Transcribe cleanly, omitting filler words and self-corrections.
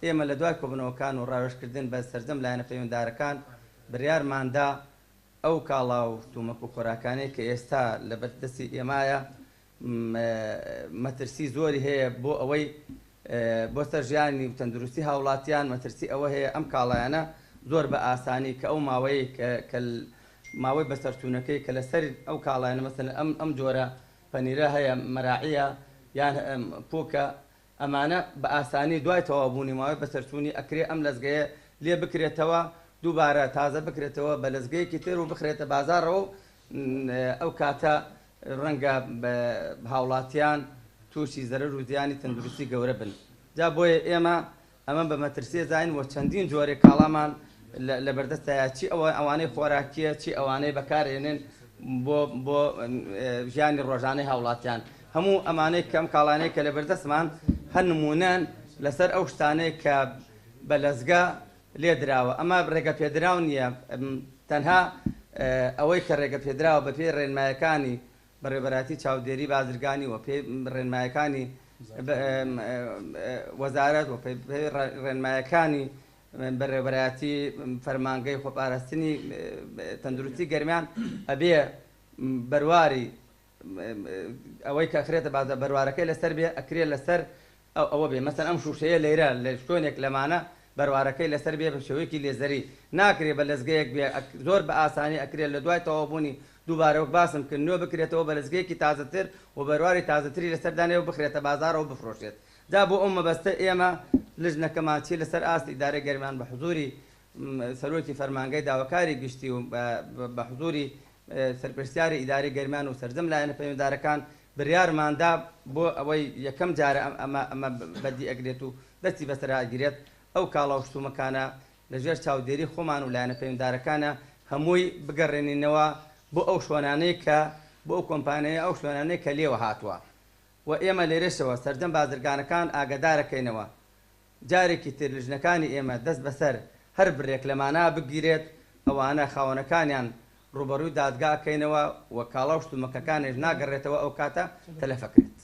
ئێمە لە دوای کۆبوونەوەکان و ڕاوێژکردن بە سەرجەم لایەنە پەیوەنددارەکان بڕیارمان دا ئەو کاڵا و شتومەک و خۆراکانەی کە ئێستا لەبەر دەستی ئێمایە مەترسی زۆری هەیە بۆ ئەوەی بۆ سەر ژیانی و تەندروستی هاوڵاتیان، مەترسی ئەوە هەیە ئەم کاڵایانە زۆر بە ئاسانی کە ئەو ماوەیەی کە ماوەی بەسەرچوونەکەی کە لەسەر ئەو کاڵایانە مەسەلەن ئەم ئەم جۆرە پەنیرە هەیە مەراعیە یان پوکە ئەمانە بە ئاسانی دوای تەواو بوونی ماوەی بەسەرچوونی ئەکرێ ئەم لەزگەیە لێ بکرێتەوە دووبارە تازە بکرێتەوە بە لەزگەیەکی تر و بخرێتە بازاڕەوە و ئەو کاتە ڕەنگە هاوڵاتیان تووشی زەرەر و زیانی تەندروستی گەورە بن جا بۆیە ئێمە ئەمە بە مەترسی ئەزانین و چەندین جۆرێک کاڵامان لە بەردەستایە چی ئەوە ئەوانەی خۆراکیە چی ئەوانەی بەکارێنن بۆ بۆ ژیانی ڕۆژانەی هاوڵاتیان هەموو ئەمانەی کەم کاڵانەی کە لە بەردەستمان هەر نمونەن لەسەر ئەو شتانەی کە بە لەزگە لێدراوە ئەمە ڕێگە پێدراو نییە تەنها ئەوەی کە ڕێگە پێدراوە بەپێی ڕێنمایەکانی بەڕێوەبەرایەتی چاودێری بازرگانی و پێی ڕێنمایەکانی وەزارەت و پێی ڕێنمایەکانی بەڕێوەبەرایەتی فەرمانگەی خۆپاراستنی تەندروستی گەرمیان ئەبێ بەرواری ئەوەی کە ئەخرێتە بازاڕ بەروارەکەی لەسەر بێ ئەکرێ لەسەر ئەوە بێ مەسەن ئەم شوشەیە لەیرە لە شوێنێک لەمانە بەروارەکەی لەسەر بێ بە شێوەیەکی لێزەری ناکرێ بە لەزگەیەک بێ زۆر بە ئاسانی ئەکرێ لە دوای تەواو بوونی دووبارە وەک باسم کرد نوێ بکرێتەوە بە لەزگەیەکی تازەتر و بەرواری تازەتری لەسەر دانێ و بخرێتە بازاڕەوە بفرۆشرێت جا بۆ ئەو مەبەستە ئێمە لجنەکەمان چی لەسەر ئاستی ئیدارەی گەرمیان بە حزوری سەرۆکی فەرمانگەی داواکاری گشتی و بە حزوری سەرپرسیاری ئیدارەی گەرمیان و سەرجەم لایەنە پەیوەندارەکان بریارمان دا بۆ ئەوەی یەکەم جارە ئەمە ئەمە بەدی ئەگرێت و دەستی بەسەرا ئەگیرێت ئەو کاڵا و شتومەکانە لە ژێر چاودێری خۆمان و لایەنە پەیوەندارەکانە هەمووی بگەڕێنینەوە بۆ ئەو شوێنانەی کە بۆ ئەو کۆمپانیای ئەو شوێنانەی کە لێوە هاتووە و ئێمە لێرەشەوە سەرجەم بازرگانەکان ئاگەدارەکەینەوە جارێکی تر لجنەکانی ئێمە دەست بەسەر هەر بڕێک لەمانە بگیرێت ئەوانە خاوەنەکانیان ڕووبەڕووی دادگا ئەکەینەوە و کاڵا و شتومەکەکانیش ناگەڕێتەوە ئەوکاتە تەلەف ئەکرێت.